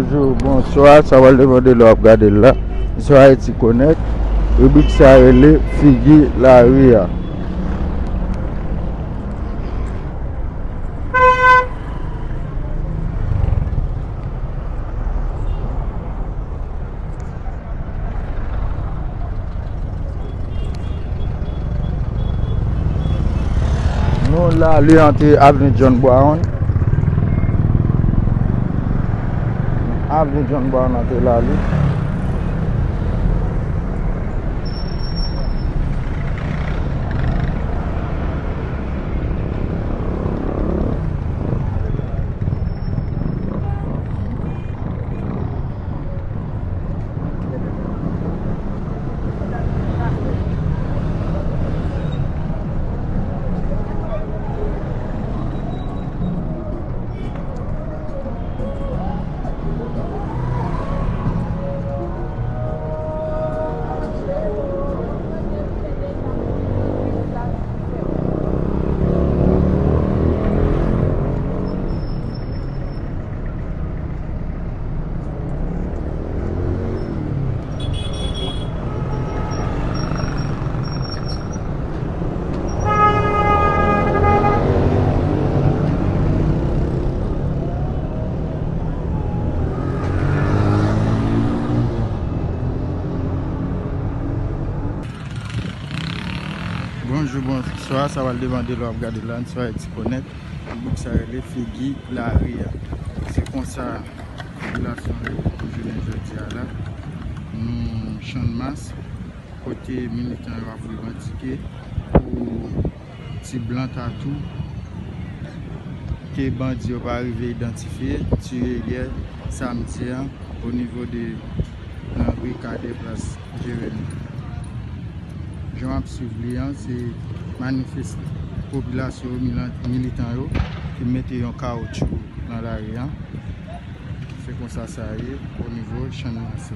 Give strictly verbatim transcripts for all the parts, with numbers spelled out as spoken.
Bonjou, bonswa, sa w al demande lè w ap gade l la. Sou Ayiti Konèt, ribrik sa rele Figi Lari a. Nou la, li ante Avni John Brown. Avni John Brown ante la, li. Bonjou, bonswa, sa w al demande lè w ap gade la, sou Ayiti Konèt, ribrik sa rele Figi Lari a. Se konsa popilasyon yo jounen jodi a la. Nou Channmas, kote militan yo ap revandike pou ti blan tatou ke bandi yo pa rive idantifye, tiye yè samdi a, o nivo de nan ri Kadè, plas Jeremi. Jan w ap swiv li an, se manifes-, popilasyon yo, milan-, militan yo ki mete yon kawotchou nan lari an. Se konsa sa ye o nivo Channmas.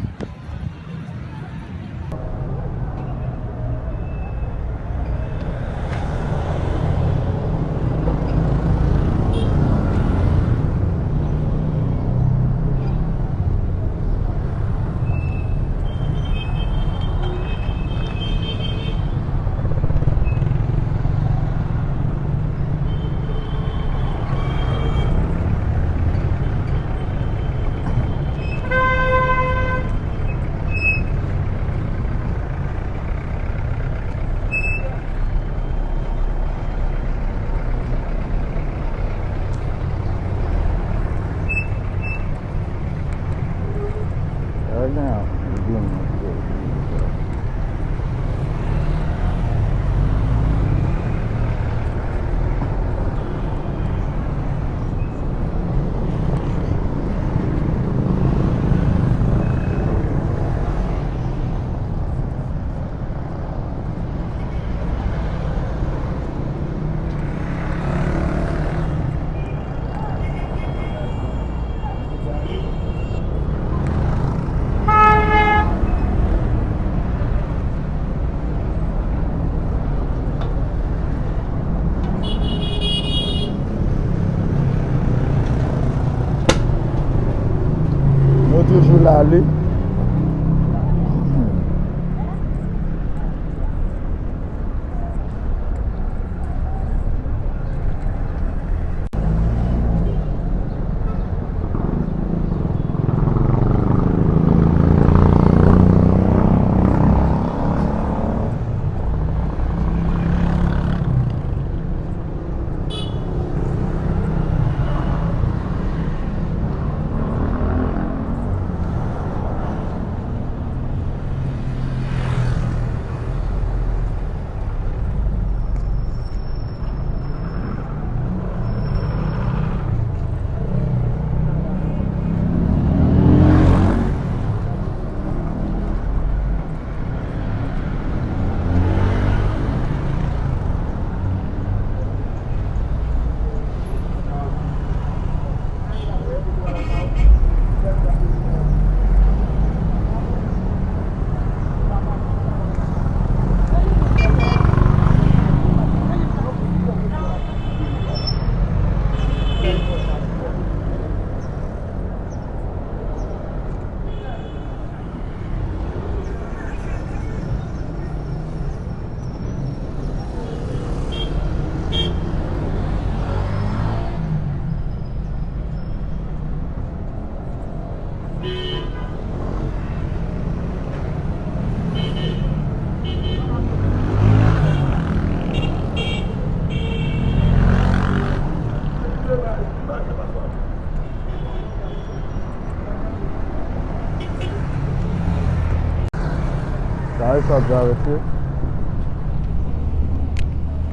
Ay, sa travèse.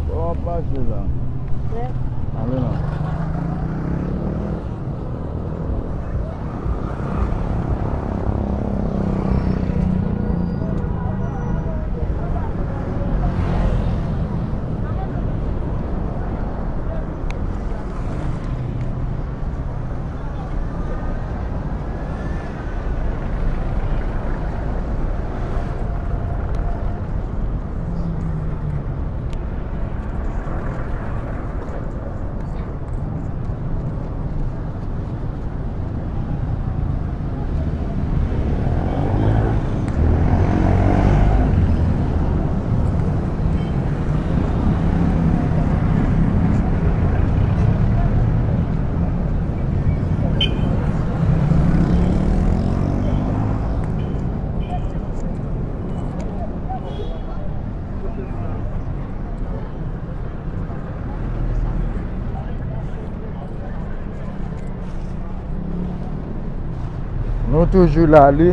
Bon, w ap mache la. Wè. Ale non. Nou toujou la, li.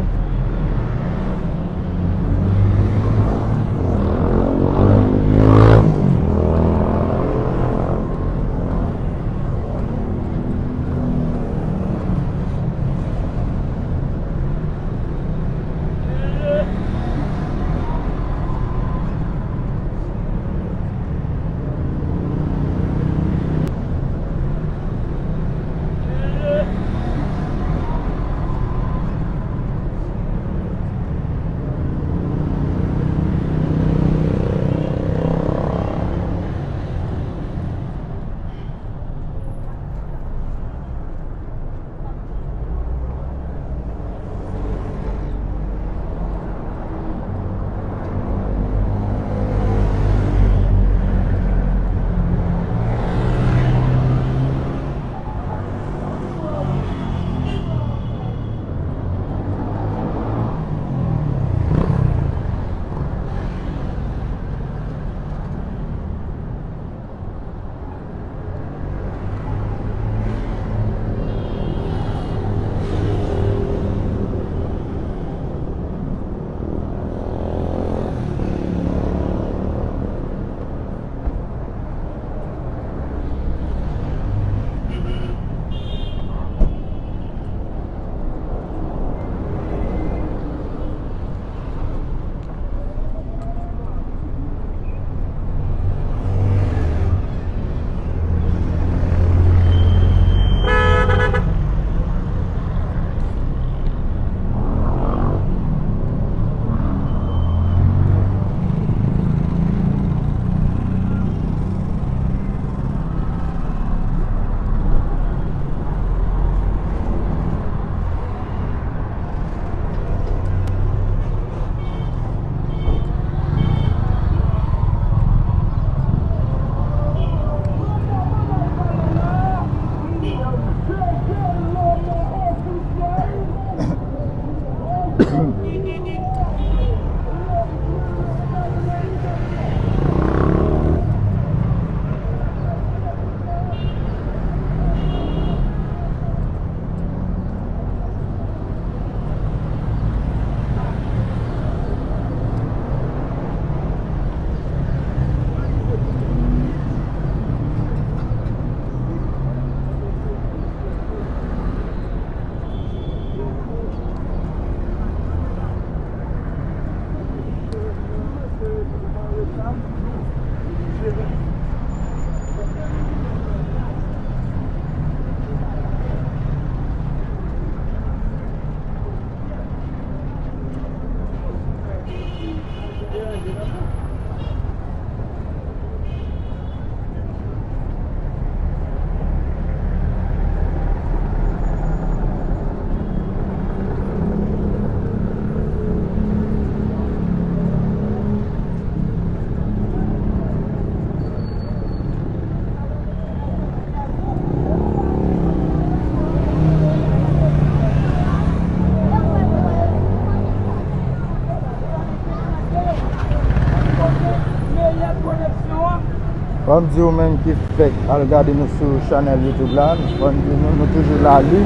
Fò m di ou menm ki fèk al gade nou sou chanèl YouTube la, fò m di nou, nou toujou la, li.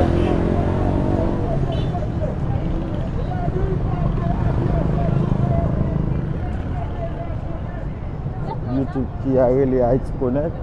YouTube ki a rele Haiti Connect.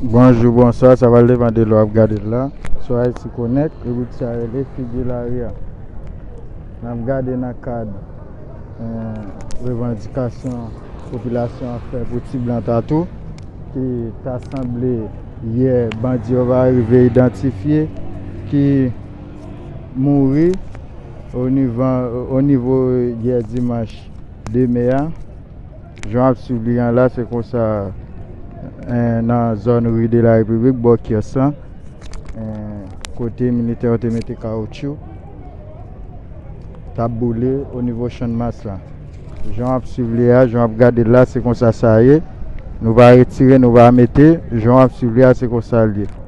Bonjou, bonswa, sa pral depann de lè w ap gade l la. Sou Haiti Connect, e wout sa rele Figi Lari a. N ap gade nan kad, eh, revandikasyon popilasyon an fè pou Ti Blan Tatou, ki ta sanble yè bandi yo pa rive idantifye, ki mouri o nivo, o nivo yè dimanch de me a. Jan w ap swiv li an la, se konsa, eh, nan zòn Rue de la République, bò kyòs lan, eh, kote militè yo te mete kawotchou, t ap boule o nivo Channmas la. Jan w ap swiv li a, jan w ap gade l la, se konsa sa ye. Nou pa retire, nou pa mete. Jan w ap swiv li a, se konsa l ye.